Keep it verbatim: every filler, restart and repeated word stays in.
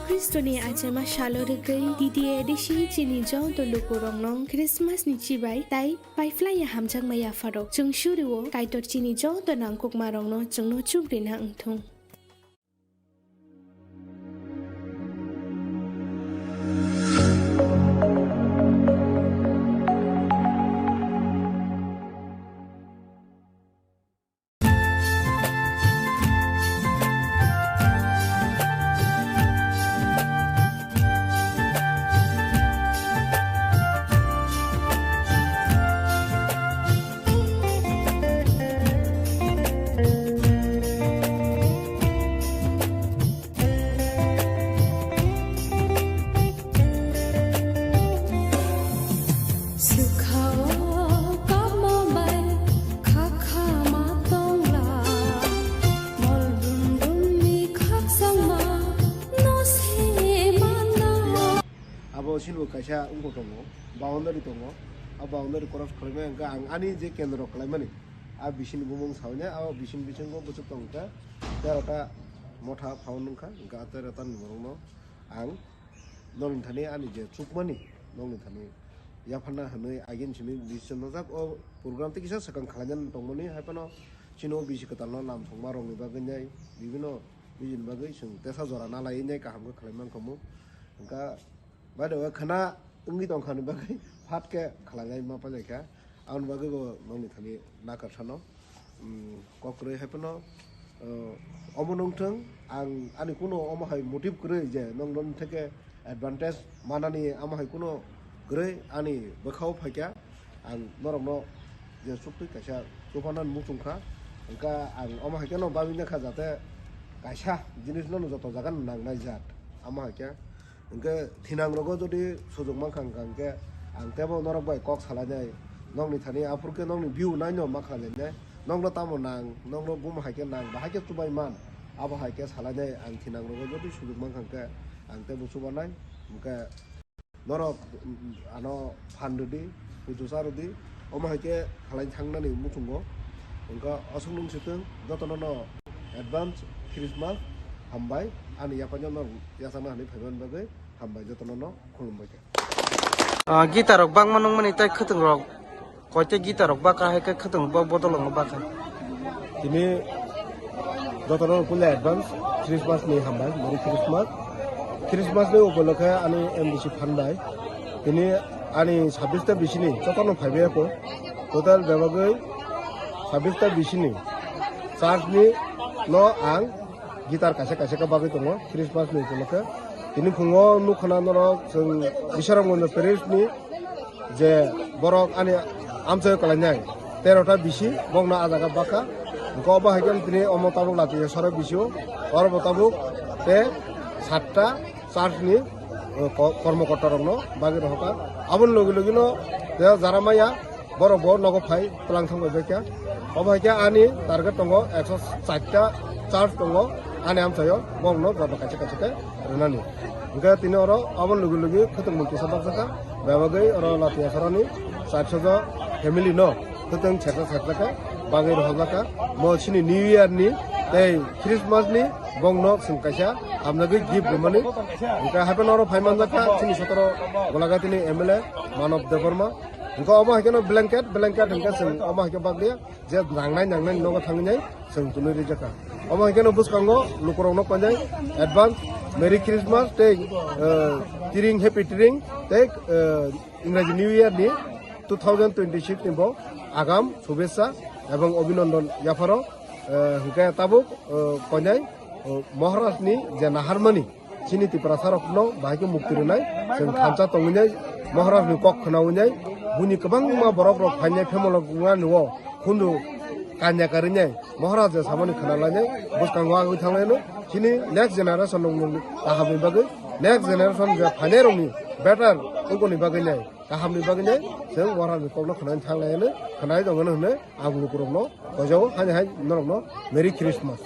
Khristoni achaima salo rwgwi D D A D C chini joto lukurokno Christmas ni chibai tai paiphlaiya hamjakma yapharok. Chwng surio Kaitor chini joto nangkukmarokno chwngno chup rina wngthung. Swkha-o kamo bai khakha ma tongla, mol dum dum ni khakchangma no se mana. Abo sini bo kaisa wngkha tongo, boundary tongo. A boundary cross khlaimai hwnkha ang ani je kendro khlaimani, a bisini bumung sawi nai, a bisini bisingo bwswk tong kha, terota motha phaun wngkha, hwnkha a terota ni borokno ang nokni thani ani je chukmani, nokni thani yapharna hwnwi agin simi decision najak. O program tei kisa swkang khlainani tongmani, hai phano chini o bisi kwtalno lam songma rokni bagwi nai, bibino nijini bagwi chwng tesa jora na laiwi nai kaham khe khlai mankha mu. Hwnkha, by the way, khwna wngwi tongkha ni bagwi phat khe khlainai ma pailai kha. Aboni bagwi bo nokni thani nakarsa no, um, kok kwrwi hai phano, uh, omo nung thung, ang ani kuno omo hai motive kwrwi je nong nong theke advantage manani amo hai kuno kwrwi ani bwkhao phaikha. Ang norokno je chuktwi kaisa chubanan muchung kha, hwnkha ang omo hai kheno babina kha jate kaisa jinis no joto jaga nang nai jat, amo hai khe. Hwnkhe thinang rogo jodi sujuk mankha hwnkha hwnkhe ang tebo norok bai kok salainai, nokni thani aphuru khe nokni view naino ma khlainai, nokno tamo nang, nokno buma hai khe nang, bahai khe chubai man, abo hai khe salainai ang thinang rogo jodi sujuk mankha hwnkhe ang tebo chubanai, hwnkhe norok, mm, ano phan rwdi, pujo cha rwdi, omo hai khe khalai thangnani muchungo, hwnkha aswk nung swtwng jotono no advance Christmas hambai, ani yaphangno norok yachakna hinwi phaiman bagwi. Hambai jotono no khulumbai kha. Ah, gita rok bangma nungmani tei khwtwng rok koi tei gita rok baka hai khe khwtwng bo bodol wngma bakha. Tini jotono puila advance Christmas ni hambai, Merry Christmas. Christmas ni upolokhe ani M D C phan bai tini ani sabbish ta bisini jotono phaibai kho. Total bebagwi sabbish ta bisini church ni no ang guitar kaisa kaisa khe bagwi tongo Christmas ni upolokhe. Tini phungo nukha na norok chwng Biswaramganj parish ni je borok ani amchaio kwlainai tero ta bisi bokno ah jaga bakha. Hwnkhe obo hai khe tini omo tabuk lati saro bisio oro bo tabuk te satta church ni, eh, ko-, kormokorta rokno bagwi rohorkha. Aboni logi logi no te jara maya borok bo nogo phai twlang thang bai kha. Obo hai khe ani target tongo ekso char ta church tongo ani amchaio, borokno joto kaisa kaisa khe rwnani. Hwnkhe tini oro aboni logi logi khwtwng mung kisa bakjakha, bebagwi oro Latiya sorani char so jo family no khwtwng sersa sersa khe bagwi rohorjakha. Mo chini New Year ni tei Christmas ni borokno chwng kaisa hamjagwi gift rwmani. Hwnkhe hai phano oro phai manjakha chini sotoro Golaghatini M L A Manob Debbarma. Hwnkhe omo hai kheno blanket, blanket hwnkhe chwng omo hai khe baglia je nangnai nangnai nogo thangwi nai chwng twnwi rijak kha. Omo hai kheno bwskango lukurokno koinai advance Merry Christmas tei, eh, Tiring, Happy Tiring tei, eh, Ingraji New Year ni two thousand twenty-six ni bo agam shubhechha ebong obhinondon yapharo. Eh, hwnkhe tabuk, eh, koinai, eh, Maharaj ni je naharmani, chini Tiprasa rokno bahai khe mukti rwnai, chwng thansa tongwi nai, Maharaj ni kok khwnawi nai, buini kwbangma borok rok phainai, phemolo wngmani o khunju kanya karwi nai, Maharaj je samani khwnalainai, bwskango agwi thanglaino, chini next generation rok nung kahamni bagwi, next generation je phainai rokni better wngkoni bagwi nai, kahamni bagwi nai, chwng Maharaj ni kokno khwnani thanglaino, khwnai tongmani hwnwi ang lukurokno koijago, hani hai norokno Merry Christmas.